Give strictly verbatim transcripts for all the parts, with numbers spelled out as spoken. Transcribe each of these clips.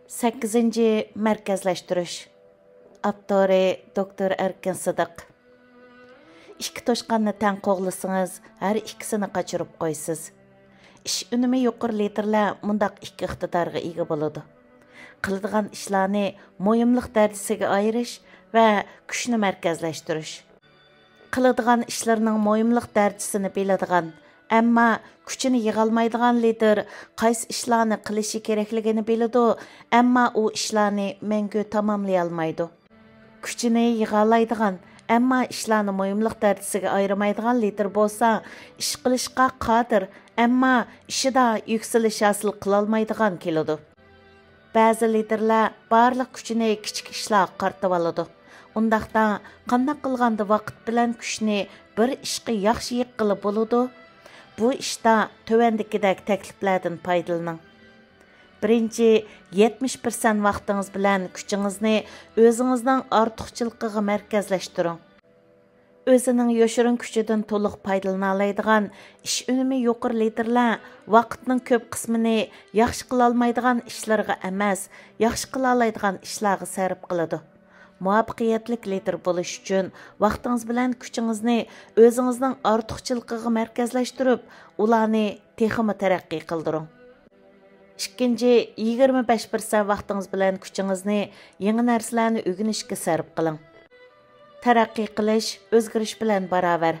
سەككىزىنچى، مەركەزلەشتۈرۈش. ئاپتورى: دوكتور ئەركىن سىدىق. ئىككى توشقاننى تەڭ قوغلىسىڭىز، ھەر ئىككىسىنى قاچۇرۇپ قويىسىز. ئىش ئۈنۈمى يۇقىرى لىدىرلەر مۇنداق ئىككى ئىقتىدارغا ئىگە بولىدۇ: قىلىدىغان ئىشلارنى مۇھىملىق دەرىجىسىگە ئايرىش ۋە كۈچنى مەركەزلەشتۈرۈش. قىلىدىغان ئىشلىرىنىڭ مۇھىملىق دەرىجىسىنى بىلىدىغان، ئەمما كۈچىنى يىغالمايدىغان لىدىر قايسى ئىشلارنى قىلىشى كېرەكلىكىنى بىلىدۇ، ئەمما ئۇ ئىشلارنى مەڭگۈ تاماملىيالمايدۇ. كۈچىنى يىغالايدىغان، ئەمما ئىشلارنى مۇھىملىق دەرىجىسىگە ئايرىمايدىغان لىدىر بولسا، ئىش قىلىشقا قادىر، ئەمما ئىشىدا يۈكسىلىش ھاسىل قىلالمايدىغان كېلىدۇ. بەزى لىدىرلەر بارلىق كۈچىنى كىچىك ئىشلارغا قارىتىۋالىدۇ. ئۇنداقتا قانداق قىلغاندا ۋاقىت بىلەن كۈچنى بىر ئىشقا ياخشى يىغقىلى بولىدۇ؟ بۇ ئىشتا تۆۋەندىكىدەك تەكلىپلەردىن پايدىلىنىڭ. بىرىنچى، يەتمىش پىرسەنت ۋاقتىڭىز بىلەن كۈچىڭىزنى ئۆزىڭىزنىڭ ئارتۇقچىلىقىغا مەركەزلەشتۈرۈڭ. ئۆزىنىڭ يوشۇرۇن كۈچىدىن تولۇق پايدىلىنالايدىغان، ئىش ئۈنۈمى يۇقىرى لىدىرلار ۋاقىتنىڭ كۆپ قىسمىنى ياخشى قىلالمايدىغان ئىشلىرىغا ئەمەس، ياخشى قىلالايدىغان ئىشلارغا سەرپ قىلىدۇ. مۇۋەپپەقىيەتلىك لىدىر بولۇش ئۈچۈن ۋاقتىڭىز بىلەن كۈچىڭىزنى ئۆزىڭىزنىڭ ئارتۇقچىلىقىغا مەركەزلەشتۈرۈپ، ئۇلارنى تېخىمۇ تەرەققىي قىلدۇرۇڭ. ئىككىنچى، يىگىرمە بەش پىرسەنت ۋاقتىڭىز بىلەن كۈچىڭىزنى يېڭى نەرسىلەرنى ئۆگىنىشكە سەرپ قىلىڭ. تەرەققىي قىلىش ئۆزگىرىش بىلەن باراۋەر.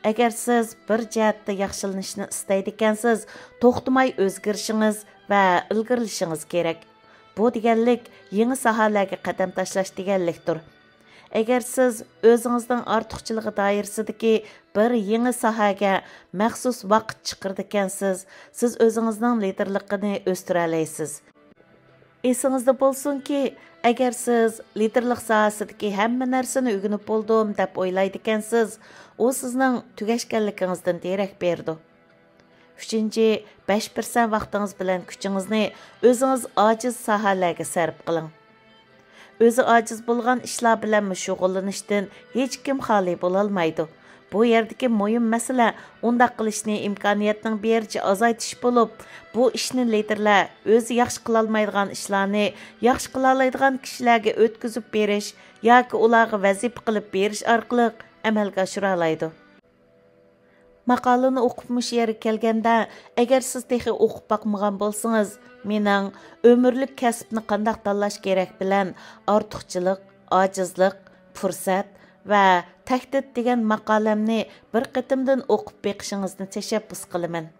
ئەگەر سىز بىر جەھەتتە ياخشىلىنىشنى ئىستەيدىكەنسىز، توختىماي ئۆزگىرىشىڭىز ۋە ئىلگىرىلىشىڭىز كېرەك. بۇ دېگەنلىك يېڭى ساھەلەرگە قەدەم تاشلاش دېگەنلىكتۇر. ئەگەر سىز ئۆزىڭىزنىڭ ئارتۇقچىلىقى دائىرىسىدىكى بىر يېڭى ساھەگە مەخسۇس ۋاقىت چىقىرىدىكەنسىز، سىز ئۆزىڭىزنىڭ لىدىرلىقىنى ئۆستۈرەلەيسىز. ئېسىڭىزدە بولسۇنكى، ئەگەر سىز لىدىرلىق ساھەسىدىكى ھەممە نەرسىنى ئۆگىنىپ بولدۇم دەپ ئويلايدىكەنسىز، ئۇ سىزنىڭ تۈگەشكەنلىكىڭىزدىن دېرەك بېرىدۇ. ئۈچىنچى، بەش پىرسەنت ۋاقتىڭىز بىلەن كۈچىڭىزنى ئۆزىڭىز ئاجىز ساھەلەرگە سەرپ قىلىڭ. ئۆزى ئاجىز بولغان ئىشلار بىلەنمۇ شۇغۇللىنىشتىن ھېچكىم خالىي بولالمايدۇ. بۇ يەردىكى مۇھىم مەسىلە ئۇنداق قىلىشنى ئىمكانىيەتنىڭ بېرىچە ئازايتىش بولۇپ، بۇ ئىشنى لىدىرلەر ئۆزى ياخشى قىلالمايدىغان ئىشلارنى ياخشى قىلالايدىغان كىشىلەرگە ئۆتكۈزۈپ بېرىش ياكى ئۇلارغا ۋەزىپە قىلىپ بېرىش ئارقىلىق ئەمەلگە ئاشۇرالايدۇ. ماقالىنى ئوقۇپ مۇشۇ يەرگە كەلگەندە، ئەگەر سىز تېخى ئوقۇپ باقمىغان بولسىڭىز، مېنىڭ ئۆمۈرلۈك كەسىپنى قانداق تاللاش كېرەك بىلەن ئارتۇقچىلىق، ئاجىزلىق، پۇرسەت ۋە تەھدىت دېگەن ماقالەمنى بىر قېتىمدىن ئوقۇپ بېقىشىڭىزنى تەشەببۇس قىلىمەن.